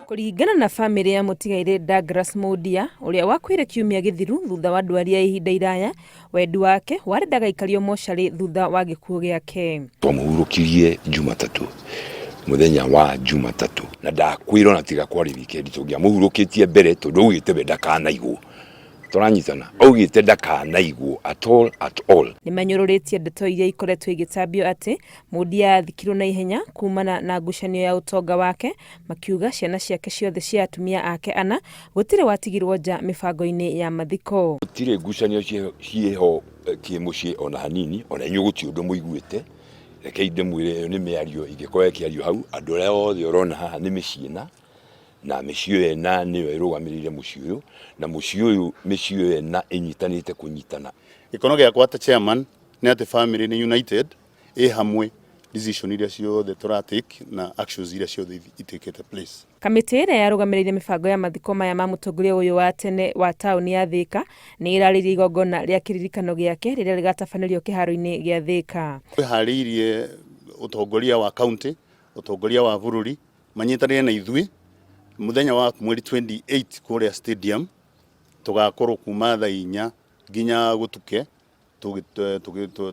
Kũringana na bamĩrĩ ya mũtigairĩ Douglas Mundia ũrĩa wakuire kiumia gĩthiru thutha wa ndwari ya ihinda iraya, wendi wake warĩ ndagaikario mocarĩ thutha wa gĩkuũ gĩake. Twamũhurũkirie Jumatatũ, mũthenya wa Jumatatũ, na ndakwĩra ona tiga kwarĩ weekend tũngĩamũhurũkĩtie mbere tondũ augĩte we ndakanaigwo. Tũranyitana? Augĩte ndakanaigwo at all at all. Nĩmanyũrũrĩtie ndeto iria ikoretwo igĩtambio atĩ Mundia athikirwo na ihenya kumana na ngucanio ya ũtonga wake, makiuga ciana ciake ciothe cia atumia ake ana gũtirĩ watigirwo nja mĩbango-inĩ ya mathiko. Gũtirĩ ngucanio ciĩho kĩmũciĩ ona hanini, ona inyuĩ gũtirĩ ũndũ mũiguĩte. Rekei ndĩmwĩre ĩyo nĩ mĩario ĩngĩkorwo ĩkĩario hau, andũ arĩa othe ũrona haha nĩ mĩciĩ ĩna, na mĩciĩ ĩyo ĩna nĩyo ĩrũgamĩrĩire mũciĩ ũyũ, na mũciĩ ũyũ mĩciĩ ĩyo ĩna ĩnyitanĩte kũnyitana. Gĩkeno gĩakwa ta chairman nĩ atĩ family nĩ united ĩ hamwe decision iria ciothe tũra take na actions iria ciothe itekete place. Kamĩtĩ ĩrĩa yarũgamĩrĩire mĩbango ya mathiko maya ma mũtongoria ũyũ wa tene wa taũni ya Thĩka nĩ ĩrarĩirie igongona rĩa kĩririkano gĩake rĩrĩa rĩgatabanĩrio kĩharo-inĩ gĩa Thĩka. Twĩharĩirie ũtongoria wa county, ũtongoria wa bũrũri manyitanĩre na ithuĩ mũthenya wa mweri 28 kũrĩa stadium tũgakorwo kuma thaa inya nginya gũtuke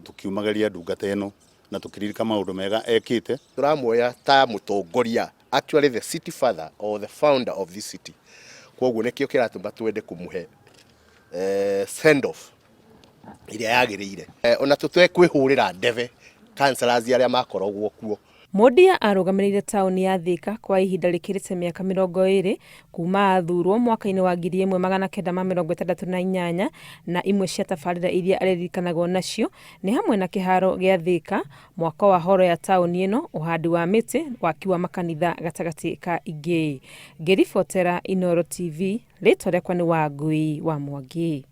tũkiumagaria ndungata ĩno na tũkĩririka maũndũ mega ekĩte. Tũramuoya ta mũtongoria, actually the city father or the founder of this city. Kwoguo nĩkĩo kĩratũma twende kũmũhe send off ĩrĩa yagĩrĩire. Ona tũtekwĩhũrĩra ndebe councillors arĩa makoragwo kuo. Mundia arũgamĩrĩire taũni ya Thika kwa ihinda rĩkĩrĩte mĩaka 20 kuuma athuurwo mwaka-inĩ wa 1968 na imwe cia tabarĩra iria arĩririkanagwo nacio nĩ hamwe na kĩharo gĩa Thika, mwako wa horo ya taũni ĩno, ũhandi wa mĩtĩ, waki wa makanitha gatagatĩ ka ingĩ. Ngĩribotera Inooro TV, rĩtwa rĩakwa nĩ Wangui wa Mwangi.